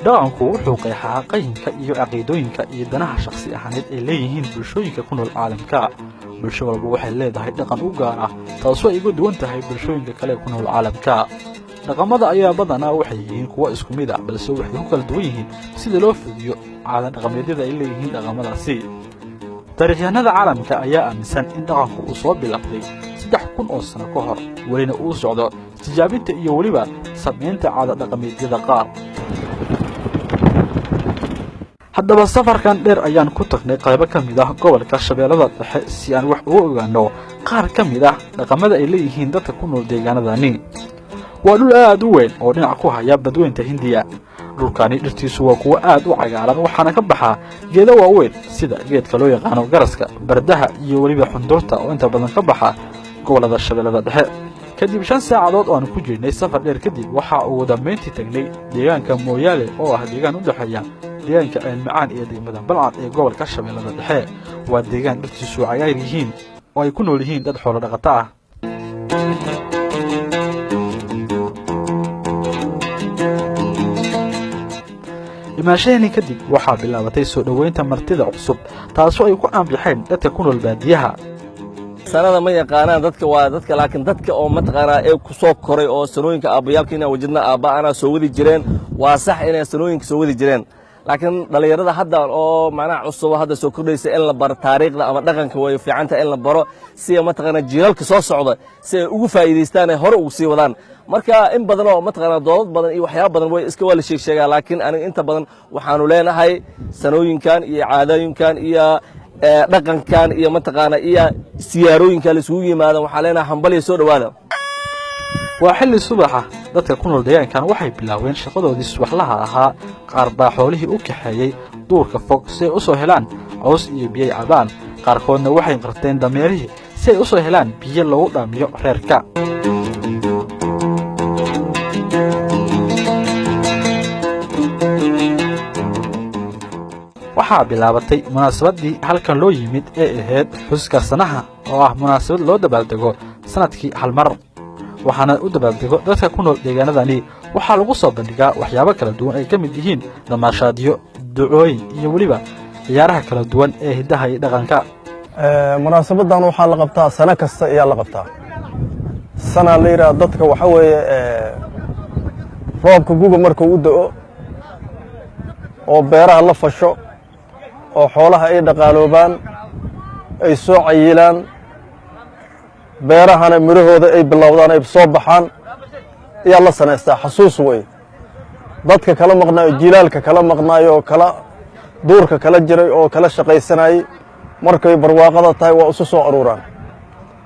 Dhaqanku wuxuu qeexaa qiyamka iyo caqiidooyinka iyo danaha shakhsi ahaaneed ay leeyihiin bulshooyinka ku nool caalamka. Bulsho walba waxay leedahay dhaqan u gaar ah, taasoo ay uga duwan tahay bulshooyinka kale ku nool caalamka. Dhaqamada ayaa badanaa waxay yihiin kuwo isku mid ah, balse waxay ku kala duwan yihiin sida loo fudiyo caada dhaqameedyada ay leeyihiin dhaqamadaasi. Taariikhyahanada caalamka ayaa aaminsan in dhaqanku uu soo bilowday 3000 oo sano ka hor, welina uu socdo tijaabinta iyo weliba samaynta caada dhaqameedyada qaar. Haddaba safarkan dheer ayaan ku tagnay qaybo ka mid ah gobolka Shabeellada Dhexe si aan wax uga ogaano qaar ka mid ah dhaqamada ay leeyihiin dadka ku nool deegaanadani. Waa dhul aad u weyn oo dhinac ku haya Badweynta Hindiya. Dhulkani dhirtiisu waa kuwo aad u cagaaran, waxaana ka baxa geedo waaweyn sida geedka loo yaqaano garaska, bardaha iyo weliba xundurta oo inta badan ka baxa gobollada Shabeellada Dhexe. Kadib 5 saacadood oo aan ku jirnay safar dheer kadib, waxaa ugu dambayntii tagnay deegaanka Mooyaale oo ah deegaan u dhexeeya deegaanka Ceelmacaan iyo degmada Balcad ee gobolka Shabeellada Dhexe. Waa deegaan dhirtiisu cagaar yihiin oo ay ku nool yihiin dad xoolo dhaqato ah. Imaashaheeni kadib waxaa bilaabatay soo dhoweynta martida cusub, taasoo ay ku caanbixeen dadka ku nool baadiyaha. Sanada ma yaqaanaan dadka, waa dadka, laakiin dadka oo mataqaanaa ee ku soo koray oo sanooyinka aabbayaalka inaan wajidna aabba anaa soo wadi jireen, waa sax inay sanooyinka soo wadi jireen, laakiin dhallinyarada hadda oo macnaha cusubo hadda soo kordhaysa in la baro taariikhda ama dhaqanka way fiicanta in la baro, si ay mataqaanaa jiilalka soo socda si ay ugu faa'iidaystaan ay hore ugu sii wadaan. Marka in badan oo mataqaanaa doodad badan iyo waxyaaba badan way iska waa la sheeg sheegaa, laakiin aniga inta badan waxaanu leenahay sanooyinkan iyo caadooyinkan iyo dhaqankan iyo mataqaanaa iyo siyaarooyinka la isugu yimaada, waxaa leenahay hambalya, soo dhowaada. Waa xilli subaxa. Dadka ku nool deegaankan waxay bilaabeen shaqadoodii subaxlaha ahaa. Qaar baa xoolihii u kaxeeyey duurka fog si ay u soo helaan caws iyo biyay cabaan, qaarkoodna waxay qarteen dameerihii si ay u soo helaan biyo loogu dhaamiyo reerka. Waxaa bilaabatay munaasabaddii halkan loo yimid ee ahayd xuska sanaha, oo ah munaasabad loo dabaaldego sannadkii hal mar, waxaana u dabaaldego dadka ku nool deegaanadani. Waxaa lagu soo bandhigaa waxyaabo kala duwan ay ka mid yihiin damaashaadyo, ducooyin iyo weliba ciyaaraha kala duwan ee hiddaha iyo dhaqanka. Munaasabadan waxaa la qabtaa sano kasta ayaa la qabtaa. Sanaa la yidhaha dadka waxa weeye roobka guga markuu u da'o oo beeraha la fasho oo xoolaha ay dhaqaaloobaan, ay soo cayilaan, beerahana midhahooda ay bilowdaan, ay soo baxaan, ayaa la sanaystaa. Xasuus wey dadka kala maqnaayo, jilaalka kala maqnaayo oo kala duurka kala jiray oo kala shaqaysanayey, markay barwaaqada tahay waa isu soo aruuraan.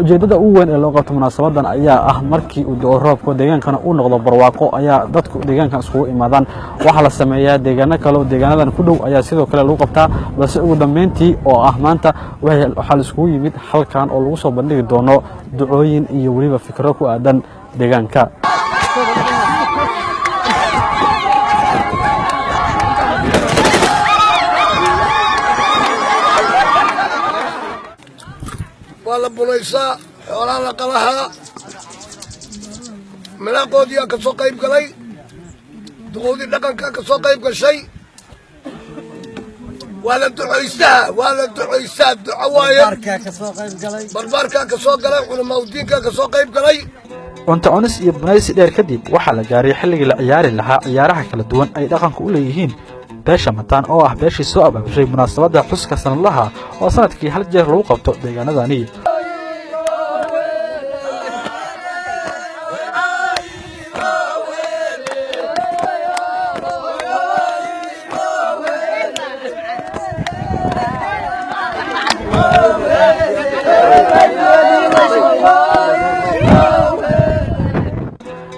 Ujeeddada ugu weyn ee loo qabto munaasabadan ayaa ah markii uu da'o roobka, deegaankana uu noqdo barwaaqo, ayaa dadku deegaankan iskugu imaadaan. Waxaa la sameeyaa deegaano kale oo deegaanadan ku dhow ayaa sidoo kale lagu qabtaa, balse ugu dambeyntii oo ah maanta waxaa la iskugu yimid halkan oo lagu soo bandhigi doono ducooyin iyo weliba fikro ku aadan deegaanka. Waa la bunaysaa, xoolaa la qalahaa, malaaqoodiyaa ka soo qayb galay, duqowdii dhaqankaa ka soo qayb gashay. Waa la ducaystaa, waa la ducaystaa, duco waaye. Barbaarkaa ka soo galay, culamaaudiinkaa ka soo qayb galay. Cunto cunis iyo bunaysi dheer kadib, waxaa la gaaray xilligii la ciyaari lahaa ciyaaraha kala duwan ay dhaqanka u leeyihiin beesha Mataan, oo ah beeshii soo abaabushay munaasabadda xuska sanadlaha oo sanadkii hal jeer lagu qabto deegaanadani.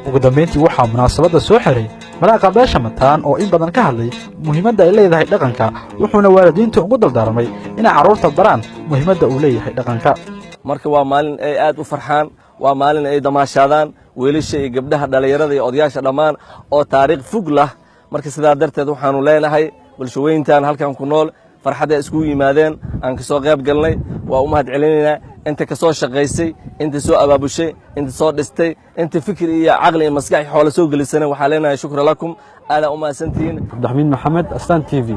Ugu dambayntii waxaa munaasabadda soo xiray malaaqa beesha Mataan oo in badan ka hadlay muhiimadda ay leedahay dhaqanka, wuxuuna waalidiinta ugu dardaarmay inay carruurta baraan muhiimadda uu leeyahay dhaqanka. Marka waa maalin ay aad u farxaan, waa maalin ay damaashaadaan wiilasha iyo gabdhaha, dhallinyarada iyo odayaasha dhammaan, oo taariikh fog lah. Marka sidaa darteed waxaanu leenahay bulshaweyntan halkan ku nool farxadda iskugu yimaadeen aan ka soo qayb galnay, waa u mahad celinaynaa. Inta ka soo shaqaysay, inta soo abaabushay, inta soo dhistay, inta fikir iyo caqli iyo maskax xoolo soo gelisana, waxaa leenahay shukra lakum, aadaa u mahadsantihiin. Cabdixamiid Maxamed, Astaan TV.